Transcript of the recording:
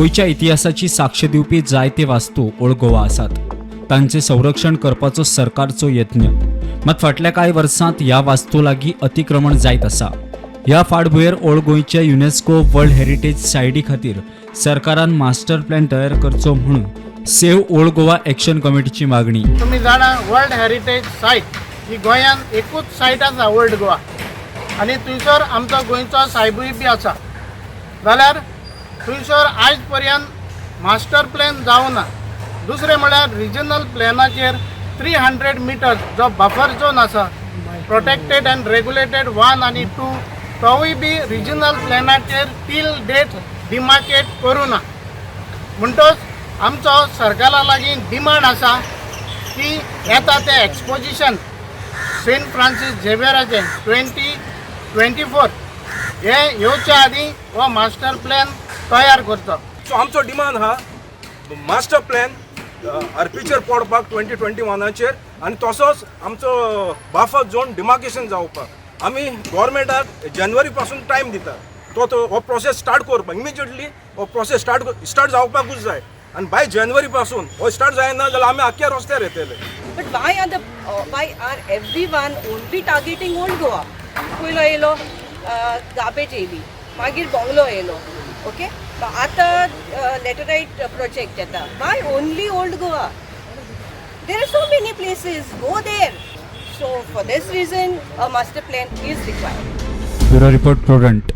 गोंयच्या इतिहासाची साक्ष दिवपी जायते वास्तू ओल्ड गोवा आसात. तांचे संरक्षण करपाचो सरकारचो यत्न. मात फाटल्या कांय वर्सांत ह्या वास्तू लागीं अतिक्रमण जायत आसा. ह्या फाटभुंयेर ओल्ड गोंयच्या युनेस्को वर्ल्ड हेरिटेज सायटी खातीर सरकारान मास्टर प्लॅन तयार करचो म्हणून सेव्ह ओल्ड गोवा एक्शन कमिटीची मागणी. तुमी जाणा, वर्ल्ड हेरिटेज सायट ही गोंयांत एकूच सायट आसा, ओल्ड गोवा. आनी थंयसर आमचो गोंयचो सायबूय बी आसा. जाल्यार थंयसर आयज पर्यंत मास्टर प्लॅन जावना. दुसरें म्हळ्यार रिजनल प्लॅनाचेर 300 मिटर्स जो बफर झोन आसा, प्रोटेक्टेड अँड रेगुलेटेड वन आनी टू, तोवूय बी रिजनल प्लॅनाचेर टील डेट डिमार्केट करूं ना. म्हणटच आमचो सरकारा लागीं डिमांड आसा की येता तें एक्सपोजिशन सेंट फ्रांसीस झेवियराचें 2024 हे येवच्या आदीं हो मास्टर प्लॅन तयार करचो. सो आमचो डिमांड आहा, मास्टर प्लॅन आरपीचेर पडपाक 2021आचेर आनी तसोच आमचो बाफर झोन डिमार्केशन जावपाक. आमी गोवोरमेंटाक जानेवारी पासून टायम दिता, तो तो हो प्रोसेस स्टार्ट करपाक. इमिजिएटली हो प्रोसेस स्टार्ट स्टार्ट जावपाकूच जाय आनी बाय जानेवारी पासून हो स्टार्ट जायना जाल्यार आमी आख्ख्या रस्त्यार येतले. But why are everyone only targeting Old Goa? पयलो येयलो गार्बेज येयली, मागीर बंगलो येयलो, ओके, आतां लेटरायट प्रोजेक्ट येता. Why only Old Goa? There are so many places, go there. So for this reason a master plan is required. Bureau report, Prudent.